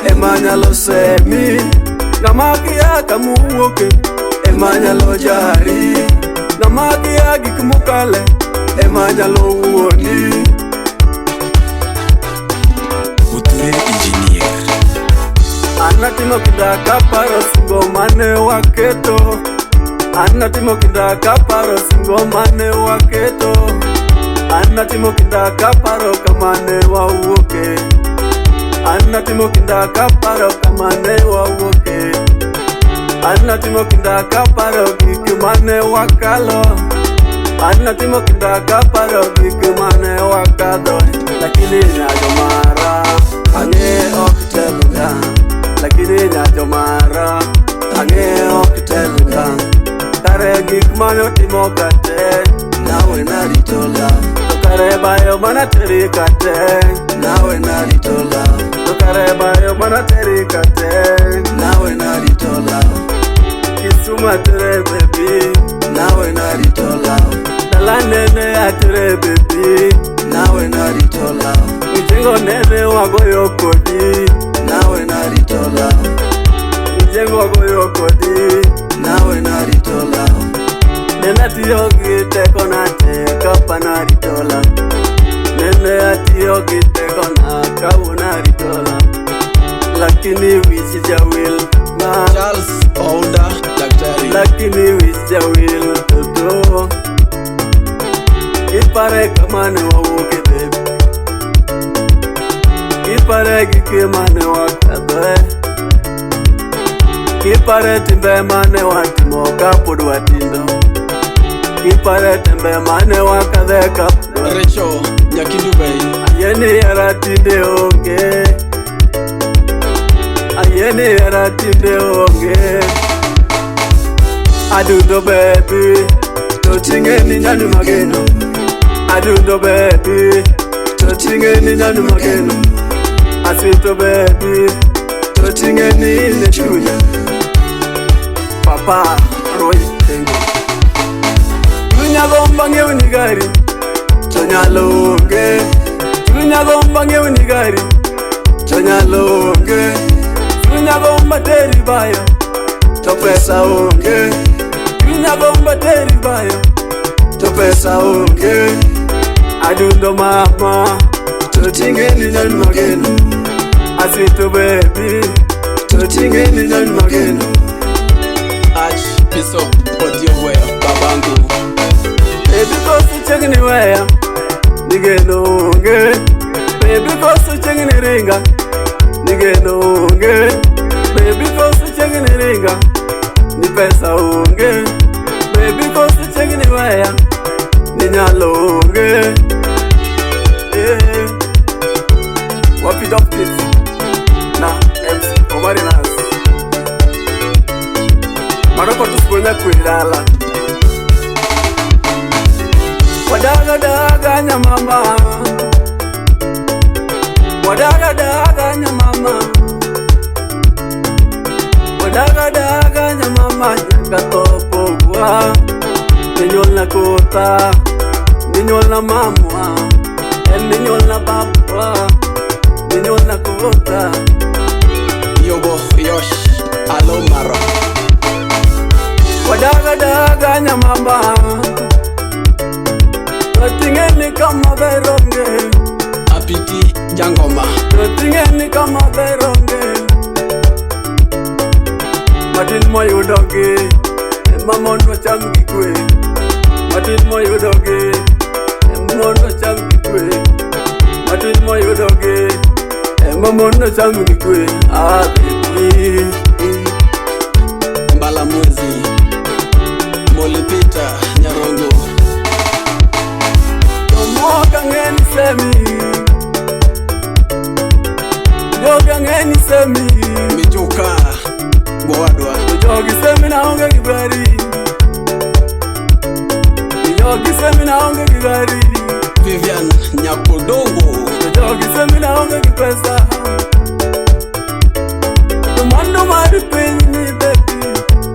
ema nyalo semi. Ng'ama kia kamuwuoke ema nyalo jari. Ng'ama kia gik mokale ema nyalo wuondi. Uthure engineer. An natimo kinda kaparo singo mane waketo. An natimo kinda kaparo singo mane waketo. An natimo kinda kaparo kama ne wawuoke. An natimo kinda kaparo kama ne wawuoke. An natimo kinda kaparo gik mane wakalo. An natimo kinda kaparo gik mane wakadho. Lakini nyajo mara ang'e ok telga. Lakini nyajo mara ang'e ok telga. Kare gik mane otimo kate Nawe narito love, to kare bayo mana teri kate. Nawe narito love, To kare bayo mana teri kate. Nawe narito love, Kisumu atere baby. Nawe narito love, Dala nene atere baby. Nawe narito love, Mijengo nene wagoyo kodi. Nawe narito love, Mijengo wagoyo kodi. Nawe narito love, Nene atiyo gi tekona te kapana ritola. Nene atiyo gi tekona kawuona ritola. Lakini wich jawil ma Charles Ouda daktari. Lakini wich jawil toto. Ipare kama ne wawuoke baby. Ipare gik mane wakadhoe. Ipare timbe mane watimo kapod watindo. Ipare tembe mane wakadhe kapod watindo. Rachel Nyakindubei. Ayie ni hera tinde onge. Ayie ni hera tinde onge. Adundo baby, to ting'e ni nyanu mageno. Adundo baby, to ting'e ni nyanu mageno. Asito baby, to ting'e ni in e chunya. Papa Roy Tengo. Chunya gombo ng'iewo ni gari, to nyalo onge. Chunya gombo ng'iewo ni gari, to nyalo onge. Chunya gombo teri bayo, to pesa onge. Chunya gombo teri bayo, to pesa onge. Adundo mama, to ting'e ni nyal mageno. Asito baby, to ting'e ni nyal mageno. Archbishop Odioweyo babangu. Baby koso chiegni weya, ni geno onge. Baby koso chiegni ringa, ni geno onge. Baby koso chiegni ringa, ni pesa onge. Baby koso chiegni weya, ni nyalo onge. Eh. Wapi Dopkins na MC Omari Nas. Maroko tusikulnya kuidala. Wadaga daga nyamama. Wadaga daga nyamama. Wadaga daga nyamama nyaka topo gwa. Ninyol na kota, ninyol na mamwa, en ninyol na babwa, ninyol na kota. Yobo Yosh Alomaro. Wadaga daga nyamama. Totingeni kama beronge. Apiti Jangoma. Totingeni kama beronge. Matin moyudogi ema mondo wacham gi kwe. Matin moyudogi ema mondo wacham gi kwe. Matin moyudogi ema mondo wacham gi kwe. Ah baby. Mbala Mwezi. Molipita Nyarongo. Jomoka ng'eni semi. Joga ng'eni semi. Mijuka Bowadwa. Jogi semi na onge gi gari. Jogi semi na onge gi gari. Vivian Nyakodongo. Jogi semi na onge gi pesa. To mwandu mar piny ni baby.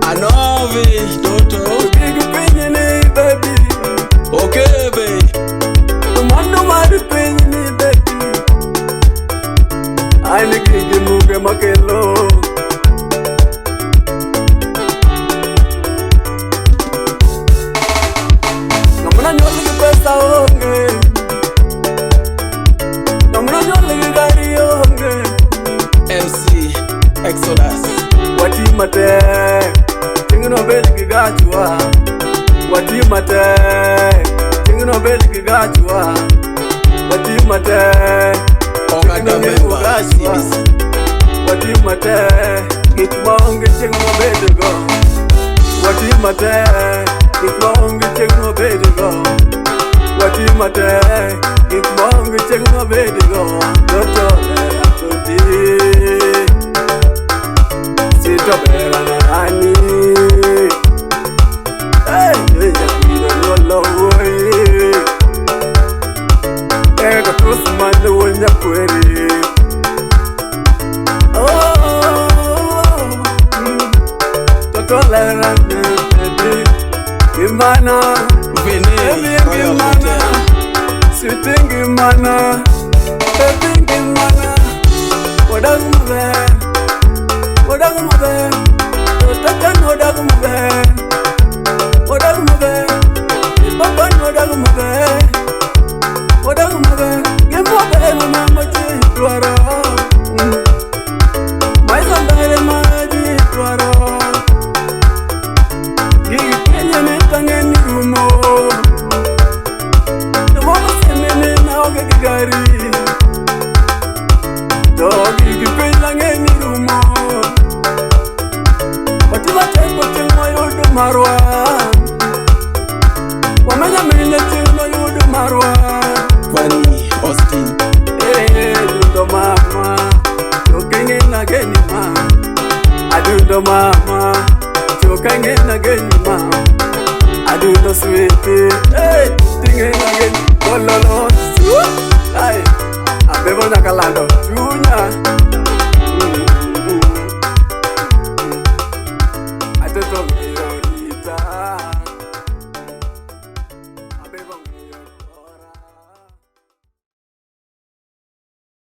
Anovi Toto. To gig piny ni baby. Okebe. To mwandu mar piny ni baby. Ai ni gigi muge makelo. Ng'ama nonyuol gi pesa onge, ng'ama nonyuol gi gari onge. MC Exodus. Wati matek, chieng'no wabed gi gachwa. Wati matek, chieng'no wabed gi gachwa. Wati matek, Oganda chieng'no wabed gi member gachwa. CBC. Wati matek, gik maonge chieng' wabedgo. Wati matek, gik maonge chieng' wabedgo. Wati matek, gik maonge chieng' wabedgo. Toto lera toti, sito bera narani. Hey, nyakwiro nyuolo wuoyi. Ego tus mane wuon nyakweri. Oh, toto lera ne baby. Gimana, Vene baby Royal gimana, Hotel. sweetie gimana, baby gimana. Wadag maber, wadag maber, toto chan wadag maber, wadag maber, papa wadag maber, wadag maber, gima ber mama ji dwaro. Maisha mbele maji dwaro. Gigi Kenya ni tang'e ni rumo. Jomoko seme ni naonge gi gari. To gigi piny nang'e ni rumo. Wati matek chieng' wayud marwa. Wamenya minya chieng' wayud marwa. Kwani Austin. Eh, dundo mama, chokenge na geni ma. Adundo mama, chokenge na geni ma. Adundo sweetie, hey, tinge na geni, kololo, su, ay, abebo nyakalando.